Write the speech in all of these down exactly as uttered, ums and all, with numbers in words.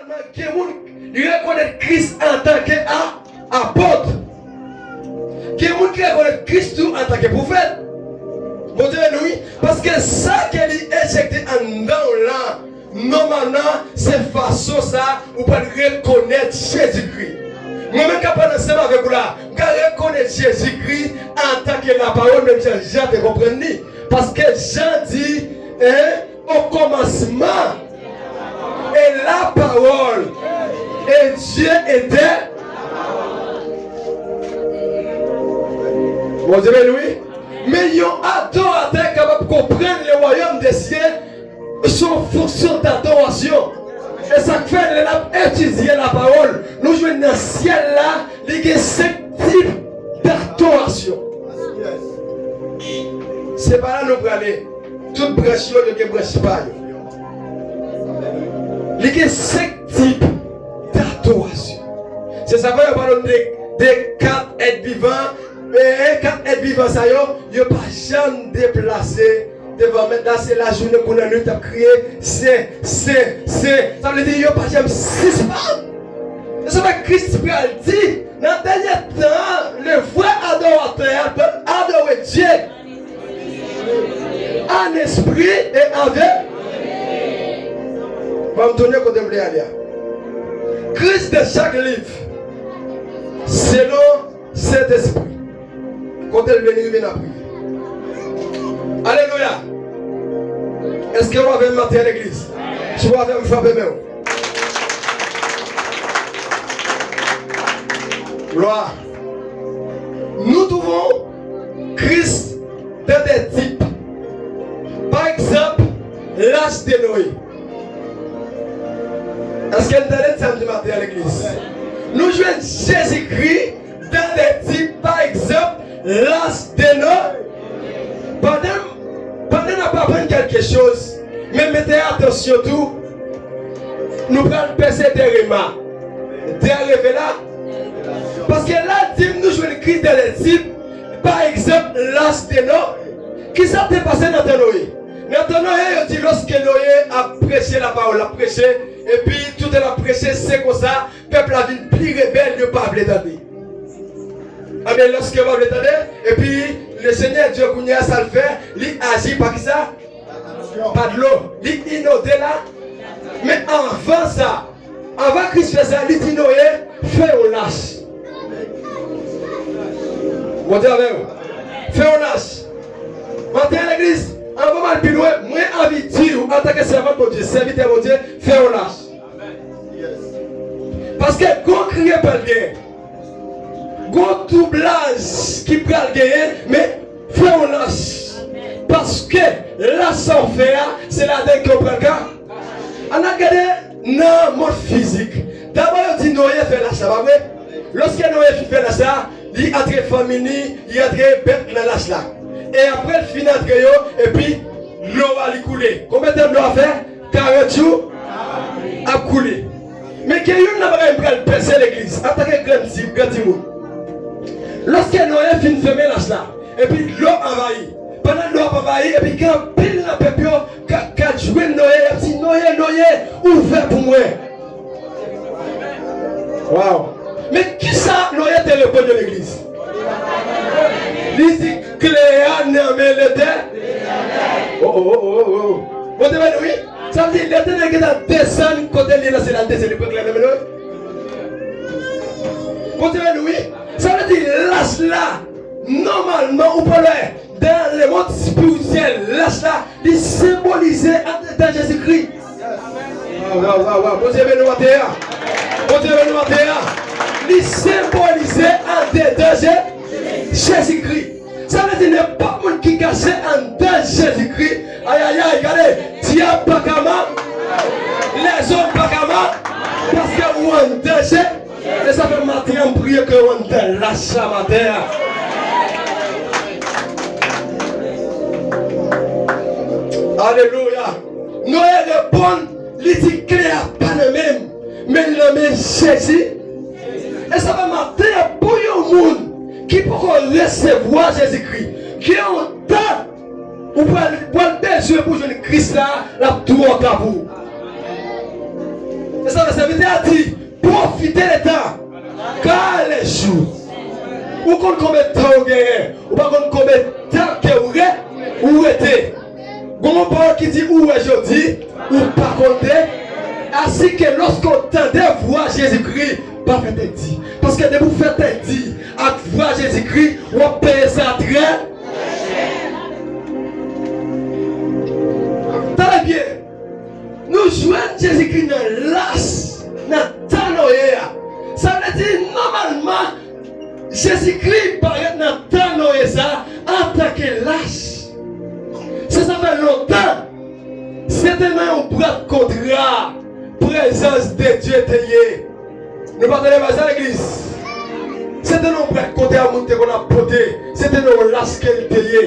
Gen moun ki rekonèt Kris antanke a-, apot. Gen moun ki rekonèt Kris tou antanke pwofèt. Bondye beni w, wi. Paske sa ke li enjekte anndan w lan, nòmalman, se fason sa ou pral rekonèt Jezikri. Mwen menm k ap pale ansanm avèk ou la, m ka rekonèt Jezikri antanke lapawòl, menm jan Jan te konprann li. Paske Jan di, en, Au commencement, et la parole, et Dieu était. Bondye beni w, wi. Men yon adoratè kapab konprann le royaume des cieux, se yon fonksyon dadorasyon. E sa k fè, lè n ap etidye lapawòl, nou jwenn nan syèl la, li gen senk tip dadorasyon. Se pa la nou prale. Tout branch yo, yo gen branch pa yo. Li gen senk tip dadorasyon. Se sa fè yo pale de, de kat èt vivan. E kat èt vivan sa yo, yo pa janm deplase devan Mèt la, se lajounen kou lannwit y ap kriye, sen, sen, sen. Sa vle di yo pa janm sispann. E sa fè Kris pral di, nan dènye tan an, le vrè adoratè a pral adore Dye en esprit et en vérité. Ban m tounen kote m vle ale a. Kris de chak liv, selon Sentespri. Kote l vle rive, n ap rive. Alelouya! Èske w avè m maten an, legliz? Si w avè m, frape men w. Glwa. Nou twouve Kris dans des types. Pa egzanp, laj de Noye. Èske n tande sa m di maten an, legliz? Nou jwenn Jezikri dans des types, pa egzanp, laj de Noye. Pandan, pandan n ap aprann kèlke choz, men mete atansyon tou, nou pral pèse de rema, de revela. Paske la l di m nou jwenn Kris dans des types, pa egzanp, laj de Noye. Kisa k te pase nan tan Noye? Nan tan Noye, yo di lòske Noye ap preche lapawòl, l ap preche, epi toutan l ap preche, se konsa, pèp la vin pi rebèl, yo pa vle tande. Ebyen, lòske yo pa vle tande, epi Lesenyè Dye kounye a, sa l fè, li aji pa kisa? Pa dlo. Li inonde la. Men anvan sa, anvan Kris fè sa, li di Noye, fè yon lach. Bondye avè w. Fè yon lach. Maten an, legliz, anvan m al pi lwen, mwen anvi di w, antanke sèvant Bondye, sèvitè Bondye, fè yon lach. Paske gon kriye pral gen. Gon twoublaj ki pral genyen, men fè yon lach. Paske lach sa w fè a, se ladan ke w pral ka. Ann al gade nan mond fizik. Dabò yo di Noye fè lach la, pa vre? Lòske Noye fin fè lach la, li antre fanmi li, li antre bèt nan lach la. E apre l fin antre yo, epi dlo a li koule. Konbyen tan dlo a fè? Karant jou ap koule. Men gen youn nan bagay m pral pèse legliz, antanke grann ti, gran timoun. Lòske Noye fin fèmen lach la, epi dlo anvayi. Pandan dlo ap anvayi, epi gen anpil nan pèp yo k, k al jwenn Noye, y ap di, Noye, Noye, ouvè pou mwen. Waw. Men kisa Noye te reponn yo, legliz? Li di, kle a nan men Letè-, oh, oh, oh, oh, oh. Bondye beni, wi. Sa vle di, Letènèl gentan desann kote li nan syèl la, li desann, li pran kle a nan men Noye. Bondye beni, wi. Sa vle di, lach la, nòmalman, ou pral wè, dans le monde spirituel, lach la, li senbolize andedan Jezikri. Waw, waw, waw, waw. Bondye beni w maten an. Bondye beni w maten an. Li senbolize andedan Je-, Jezikri. Sa vle di nenpòt moun ki kache anndan Jezikri, ayayay, gade, dyab pa ka ma-, lèzòm pa ka ma-, paske ou anndan Je-, E sa fè maten an, m priye ke w anndan lach la maten an. Alelouya. Noye reponn, li di, kle a pa nan men m, men l nan men Jezi. E sa fè maten an, pou yon moun ki poko resevwa Jezikri, gen yon tan ou pral, pral bezwen pou jwenn Kris la, l ap twò ta pou ou. E sa vle, sèvitè a di, profitez le temps, car les jours. Ou konn konbyen tan ou genyen, ou pa konn konbyen tan ke ou re, ou rete. Gon pawòl ki di, ou wè jodi, ou pa konn de. Asike lòske w tande vwa Jezikri, pa fè tèt di. Paske depi w fè tèt di ak vwa Jezikri, w ap peye sa trè. Tande byen, nou jwenn Jezikri nan lach, nan tan Noye a. Sa vle di, nòmalman, Jezikri parèt nan tan Noye sa a antanke lach. Se sa fè lontan, se te nan yon bwat kontra prezans de Dye te ye. Nou pa tande bagay sa, legliz? Se te nan yon bwat kontra moun te konn ap pote. Se te nan yon lach ke li te ye.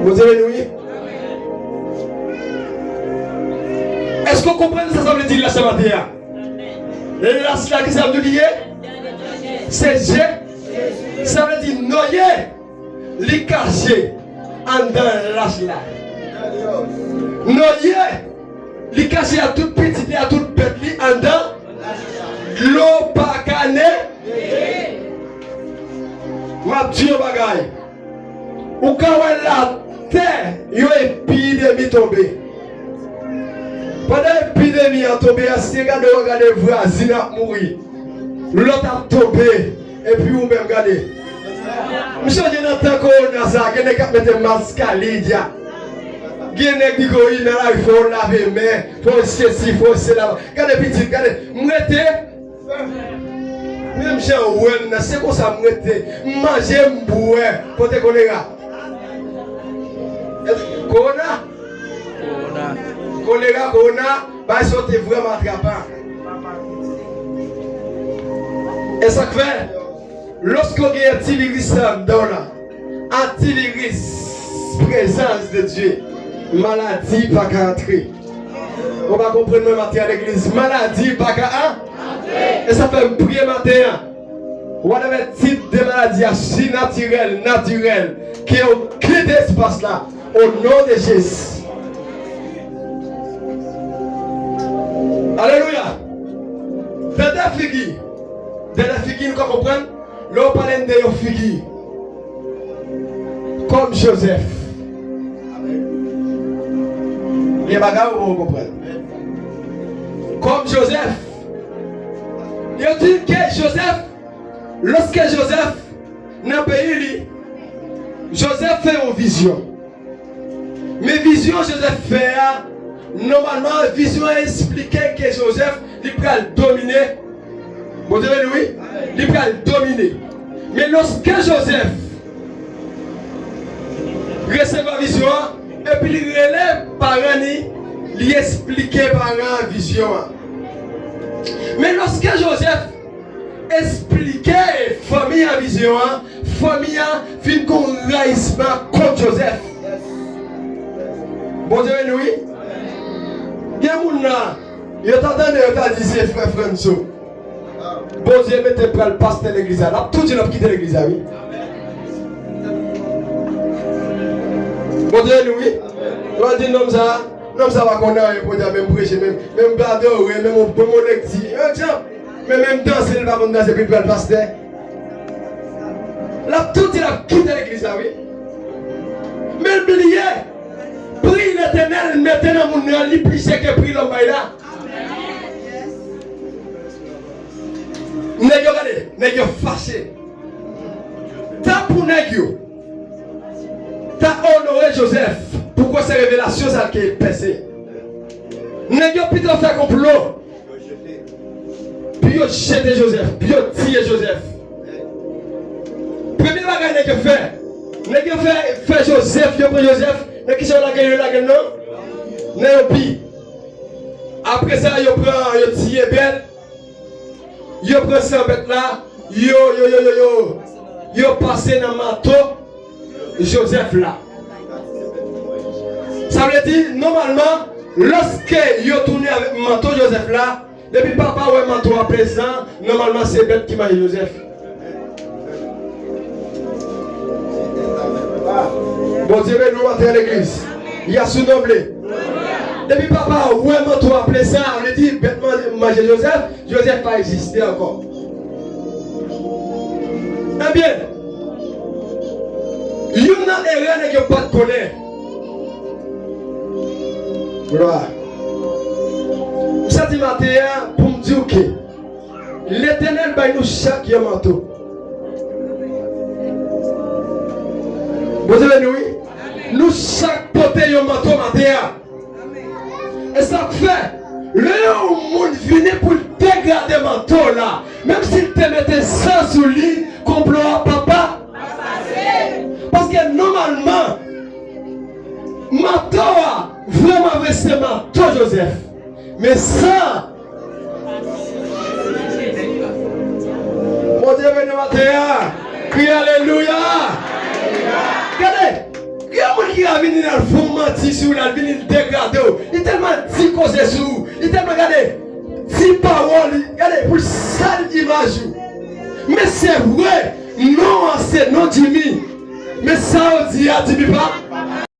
Bondye beni w, wi. Èske w konprann sa sa vle di lach la maten an? Lach la, ki sa vle di li ye? Se Je. Sa vle di Noye, li kache anndan lach la. Noye, li kache ak tout pitit li, ak tout bèt li anndan dlo pa ka ne. M ap di yon bagay. Ou ka wè latè, yon epidemi tonbe. Pandan epidemi an tonbe a, si gade w gade vwazin ap mouri, lòt ap tonbe, epi ou menm gade. M sonje nan tan kowona sa, gen nèg k ap mete mask a lidya. Gen nèg di ke wi nan lari fò w lave men, fò w sesi, fò w sela. Gade pitit, gade, m rete. Menm jan w wè m nan, se konsa m rete. M manje, m bwè. Kote kolera? Kowona? Kowona. Kolera, kowona, bagay sa yo te vrèman atrapan. E sa k fè, lòske w gen antiviris sa anndan w la, antiviris, prezans de Dye, maladi pa ka antre. Ou pa konprann mwen maten an legliz. Maladi pa ka a. E sa fè m priye maten an. Whatever tip de maladi a, si natirèl, natirèl, ke yo kite espas la, o non de Jezi. Alelouya. Tande figi. Tande figi, nou ka konprann? Lè w pale m de yon figi, kòm Jozèf. Gen bagay ou poko konprann. Kòm Jozèf, yo di ke Jozèf, lòske Jozèf nan peyi li, Jozèf fè yon vizyon. Men vizyon Jozèf fè a, nòmalman, vizyon an esplike ke Jozèf, li pral domine. Bondye beni, wi. Li pral domine. Men lòske Jozèf resevwa vizyon an, epi li rele paran li, li esplike paran an vizyon an. Men lòske Jozèf esplike fanmi an vizyon an, fanmi an vin gon rayisman kont Jozèf. Bondye beni, wi. Gen moun la, yo ta tande, yo ta di se frè Franso. Bondye mete pral pastè legliz la. L ap tou di l ap kite legliz la, wi. Bondye beni, wi. Yo di nonm sa, nonm sa pa konn anyen, Bondye menm preche, menm, menm adore, menm, menm lekti. Yo di, men menm danse, li pa konn danse, epi l pral pastè. L ap tou di l ap kite legliz la, wi. Men l bliye, pri Letènèl mete nan moun nan, li pi chè ke pri lòm bay la. Nèg yo gade, nèg yo fache. Tan pou nèg yo ta onore Jozèf, poukò se revelasyon sa ke pèse. Nèg yo pito fè konplo pou yo jete Jozèf, pou yo tiye Jozèf. Premye bagay nèg yo fè, nèg yo fè, fè Jozèf, yo pran Jozèf, nan kisa yo lage l, yo lage l nan, nan yon pi. Apre sa, yo pran, yo tiye bèt, yo pran san bèt la, yo, yo, yo, yo, yo, yo pase nan manto Jozèf la. Sa vle di, nòmalman, lòske yo tounen avèk manto Jozèf la, depi papa wè manto a pezan, nòmalman se bèt ki manje Jozèf. Bondye beni w, antre legliz. Y a sou nonm li. Depi papa a wè manto a ple san, li di bèt manje, manje Jozèf, Jozèf pa egziste ankò. Ebyen, youn nan erè nèg yo pa t konnen. Glwa. M santi maten an pou m di w ke Letènèl bay nou chak yon manto. Bondye beni w, wi. Nou chak pote yon manto maten an. E sa k fè, lè yon moun vini pou l degrade manto w la, menm si l te mete san sou li, konplo a papa. Paske nòmalman, manto a vrèman vre se manto Jozèf. Men san Bondye beni maten an. Kriye alelouya. Gade, gen moun ki va vini, l al fè w manti sou, l al vini, l degrade w. Li tèlman di koze sou ou. Li tèlman, gade, di pawòl, li, gade, pou l sal imaj ou. Men se vre, non an se non Jimmy. Men sa yo di a, Jimmy pa.